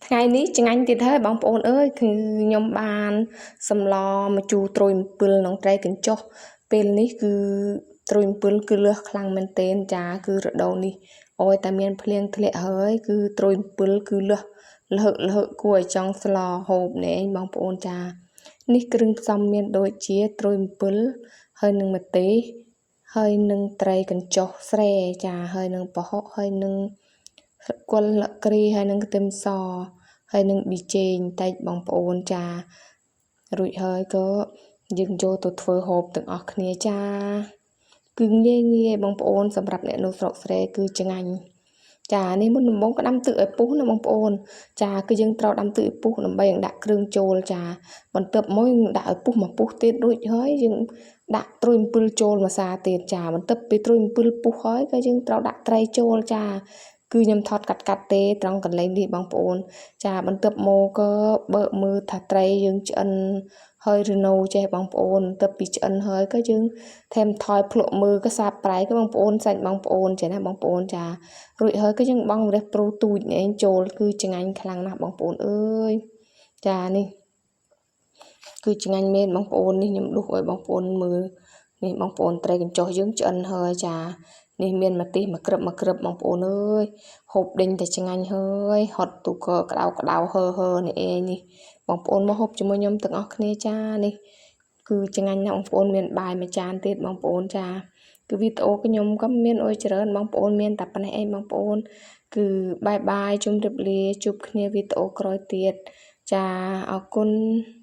ថ្ងៃនេះឆ្ងាញ់ទៀតហើយបងប្អូនអើយគឺខ្ញុំបានសម្លម្ជូរត្រួយអំពិលនិងត្រីកញ្ចុះពេលនេះគឺត្រួយអំពិលគឺលើសខ្លាំងមែនទែនចាគឺរដូវនេះអោយតែមានភ្លៀងធ្លាក់ហើយគឺត្រួយអំពិលគឺលើសលហឹកលហឹកគួរឲ្យចង់ស្លហូបនេះឯងបងប្អូនចានេះគ្រឿងផ្សំមានដូចជាត្រួយអំពិលហើយនិងម្ទេសហើយនឹងត្រីកញ្ចុះស្រែចាហើយនឹងប្រហុកហើយនឹងគល់លក្រីហើយនឹងខ្ទឹមសហើយនឹងប៊ីចេងតិចបងប្អូនចារួចហើយក៏យើងចូលទៅធ្វើហូបទាំងអស់គ្នាចាគឺងាយងាយបងប្អូនសម្រាប់អ្នកនៅស្រុកស្រែគឺឆ្ងាញ់ចានេះមុនដំបូងក៏ដាំទឹកឲ្យពុះណាបងប្អូនចាគឺយើងត្រូវដាំទឹកឲ្យពុះដើម្បីនឹងដាក់គ្រឿងចូលចាបន្ទាប់មកយើងដាក់ឲ្យពុះមកពុះទៀតរួចហើយយើងដាក់ត្រួយអំពិលចូលមួយសាទៀតចាបន្ទាប់ពីត្រួយអំពិលពុះហើយក៏យើងត្រូវដាក់ត្រីចូលចាគឺខ្ញុំថតកាត់កាត់ទេត្រង់កន្លែងនេះបងប្អូនចាបន្ទាប់មកក៏បើកមើលថាត្រីយើងឆ្អិនហើយឬនៅចេះបងប្អូនបន្ទាប់ពីឆ្អិនហើយក៏យើងថែមថយភ្លក់មើលក៏សាបប្រៃក៏បងប្អូនសាច់បងប្អូនចេះណាបងប្អូនចារួចហើយក៏យើងបង់ម្រះព្រូទូចឯងចូលគឺឆ្ងាញ់ខ្លាំងណាស់បងប្អូនអើយចានេះគឺឆ្ងាញ់មែនបងប្អូននេះខ្ញុំដួសឲ្យបងប្អូនមើលនេះបងប្អូនត្រីកញ្ចុះយើងឆ្អិនហើយចានេះមានម្ទេសមួយក្រឹបមួយក្រឹបបងប្អូនអើយហូបដេញតែឆ្ងាញ់ហើយហត់ទូកក្តៅក្តៅហឺហឺនេះឯងនេះបងប្អូនមកហូបជាមួយខ្ញុំទាំងអស់គ្នាចានេះគឺឆ្ងាញ់ណាស់បងប្អូនមានបាយមួយចានទៀតបងប្អូនចាគឺវីដេអូខ្ញុំក៏មានអុយច្រើនបងប្អូនមានតែប៉ុណ្ណេះឯងបងប្អូនគឺបាយបាយជម្រាបលាជួបគ្នាវីដេអូក្រោយទៀតចាអរគុណ។